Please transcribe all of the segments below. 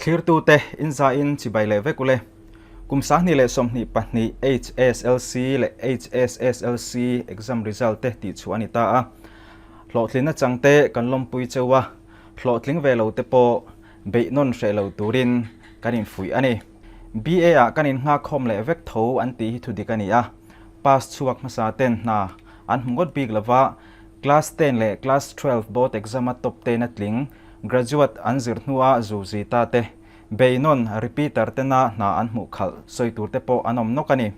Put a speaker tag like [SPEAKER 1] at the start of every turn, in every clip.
[SPEAKER 1] Thlirtute inzain chibai leh vek ule. Kum 2022 HSLC leh HSSLC exam result te tihchhuah a ni ta a. Hlawhtlinna changte kan lawmpui cheu a, hlawhtling ve lo te pawh beih nawn hreh lo turin kan infuih a ni. BA ah kan innghakkhawm leh vek tho an tih hi thudik a ni a, pass chhuak hmasa ten hna an hmu ngawt bik lova, Class ten leh Class 12 board exam a top ten a tling, graduate an zir hnua zu zi ta te, beihnawn repeater tena hna an hmuh khalh sawi tur te pawh an awm nawk a ni.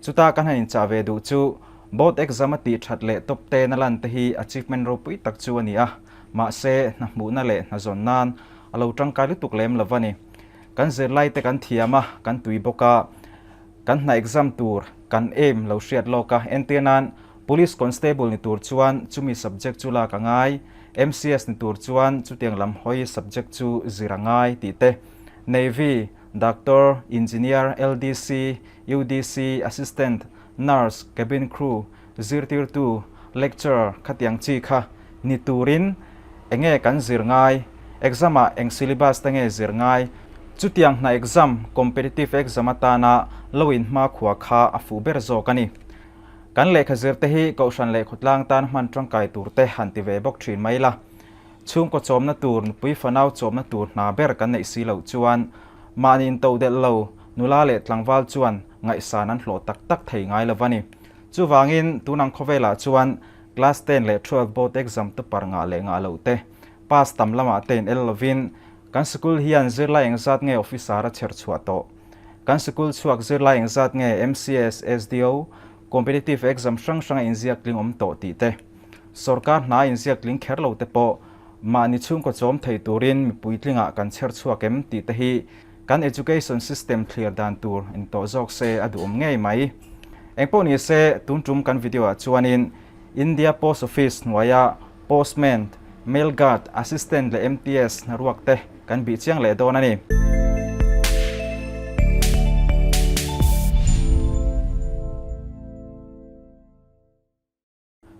[SPEAKER 1] Chuta kan han inchah ve duh chu board exam a tih that leh top ten a lan te hi achievement ropui tak chu a ni a, mahse hna hmuhna leh hna zawn nan a lo tangkai lutuk lem lo va ni. Kan zirlai te kan thiam a, kan tui bawk a, kan hna exam tur kan aim lo hriat lawk a, entir nan Police Constable ni tur chuan chumi subject chu lak a ngai, MCS ni tur chuan chutiang lam hawi subject chu zir a ngai tih te, Navy, Doctor, Engineer, LDC, UDC, Assistant, Nurse, Cabin Crew, zirtirtu, Lecturer khatiang chi kha ni turin enge kan zir ngai, exam ah eng syllabus te nge zir ngai, chutiang hna exam, competitive exam atana lo in hmakhua kha a fuh ber zawk a ni. Kan lehkha zir te hi Kohhran leh khawtlang tan hman tangkai tur te han ti ve bawk thin mai la. Chhungkaw chawmna tur, nupui fanau chawmna tur hna ber kan neih si loh chuan mahni intodelh lo nula leh tlangval chuan ngaihsan an hlawh tak tak thei ngai lo va ni. Chuvangin tunang khawvelah chuan Class ten leh 12 board exam tupar ngah leh ngah loh te pass tam lamah te in el lovin kan sikul hian zirlai engzat nge officer a chher chhuah tawh? Kan sikul chhuak zirlai engzat nge MCS, SDO, Competitive exam hrang hranga inziak tling awm tawh tih te, sorkar hna inziak tling kher lo te pawh mahni chhungkaw chawm thei turin mipui tlingah kan chher chhuak em tih te hi kan education system thlir dan tur in tawh zawk se a duhawm ngei mai. Engpawh ni se, tun tum kan video ah chuanin India Post Office hnuaia Postman, Mail Guard, Assistant leh MTS hnaruak te kan bih chiang leh dawn a ni.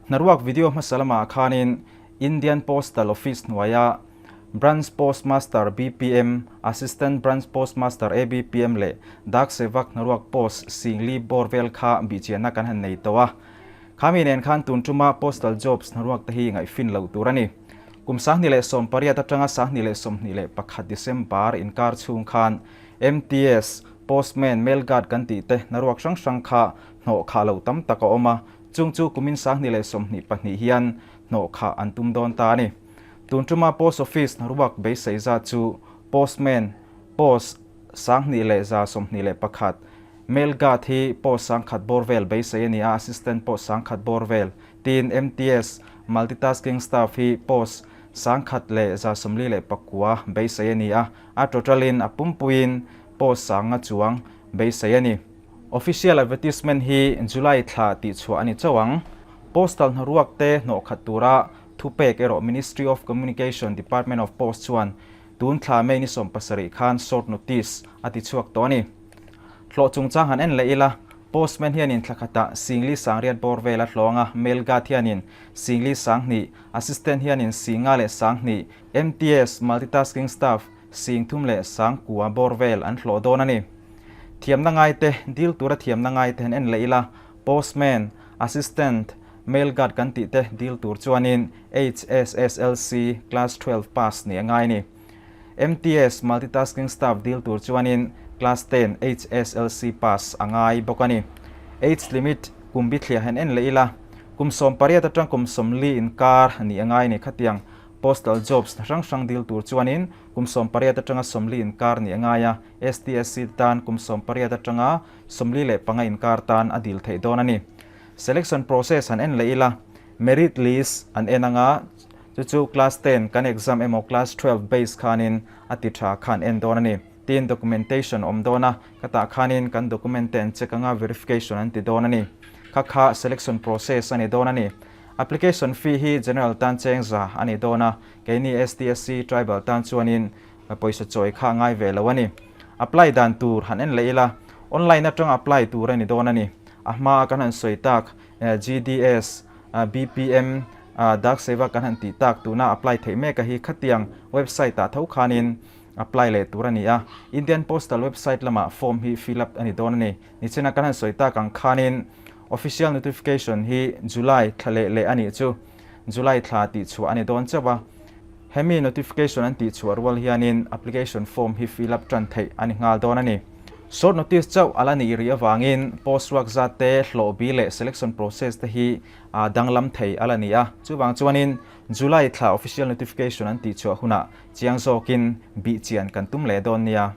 [SPEAKER 1] Hnaruak video hmasa lamah khanin Indian Postal Office hnuaia Branch Postmaster, BPM, Assistant Branch Postmaster, ABPM, leh Dak Sevak hnaruak post Singli bawr vel kha bihchianna kan han nei tawh a. Khami nen khan tun tuma Postal Jobs hnaruak te hi ngaihfin loh tur a ni. Kum 2018 atanga 2021 December inkar chhung khan MTS, Postman, Mail Guard kan tih te hnaruak hrang hrang kha hnawh khah loh tam tak a awm a, chung chu kumin 2022 hian hnawh khah an tum dawn ta a ni. Tun tuma Post Office hnaruak beisei zat chu Postman, Post, 2121, Mail guard hi post sangkhat bawr vel beisei a ni a, assistant pawh sangkhat bawr vel. Tin, MTS, Multitasking Staff, hi post 1149 beisei a ni a, a total in a pumpuiin post sanga chuang beisei a ni. Official advertisement hi July thla tihchhuah a ni chauh ang. Postal hnaruak te hnawhkhat tura thupek erawh Ministry of Communication Department of Post chuan tun thla May ni 17 khan short notice a tichhuak tawh a ni. Hlawh chungchang han en leh ila, Postman hianin thla khatah Singli Sangriat bawr vel a hlawng a, Mail Guard hianin Singli Sanghnih, Assistant hianin Singa leh Sanghnih, MTS, Multitasking Staff, Singthum leh Sangkua bawr vel an hlawh dawn a ni. Thiamna ngaite, dil tura thiamna ngaite han en leh ila, Postman, Assistant, Mail Guard kan tih te dil tur chuanin HSSLC Class 12 pass nih a ngai a ni. MTS, Multitasking Staff, dil tur chuanin Class 10 HSLC pass a ngai bawk a ni. Age limit kum bithliah han en leh ila, kum 18 atang kum 40 inkar nih a ngai a ni. Khatiang postal jobs hna hrang hrang dil tur chuanin kum 18 atanga 40 inkar nih a ngai a, STSC tan kum 18 atanga 45 inkar tan a dil theih dawn a ni. Selection process han en leh ila, merit list an en anga, Chu chu class 10 kan exam emaw class 12 base khanin a ti tha khan en dawn a ni. Tin documentation awm dawn a, ka tah khanin kan document te an check anga verification an ti dawn a ni. Kha kha selection process a ni dawn a ni. Application fee hi general tan cheng za a ni dawn a, keini STSC tribal tan chuanin pawisa chawi kha a ngai ve lo a ni. Apply dan tur han en leh ila, online atanga apply tur a ni dawn a ni. A hmaa kan han sawi tak GDS, BPM, Dak Seva kan han tih tak tuna apply theih mek a hi khatiang website ah tho khanin apply leh tur a ni a. Indian Postal website lamah form hi fill up a ni dawn a ni. Nichina kan han sawi tak ang khanin official notification hi July thla leh leh a nih chu July thla tihchhuah a ni dawn chauh a. Hemi notification an tihchhuah rual hianin application form hi fill up tan theih a ni nghal dawn a ni. Short notice chauh a la nih rih avangin post ruak zat te, hlawh bi leh selection process te hi a danglam thei a la ni a. Chuvang chuanin July thla official notification an tihchhuah hunah chiang zawkin bihchian kan tum leh dawn nia.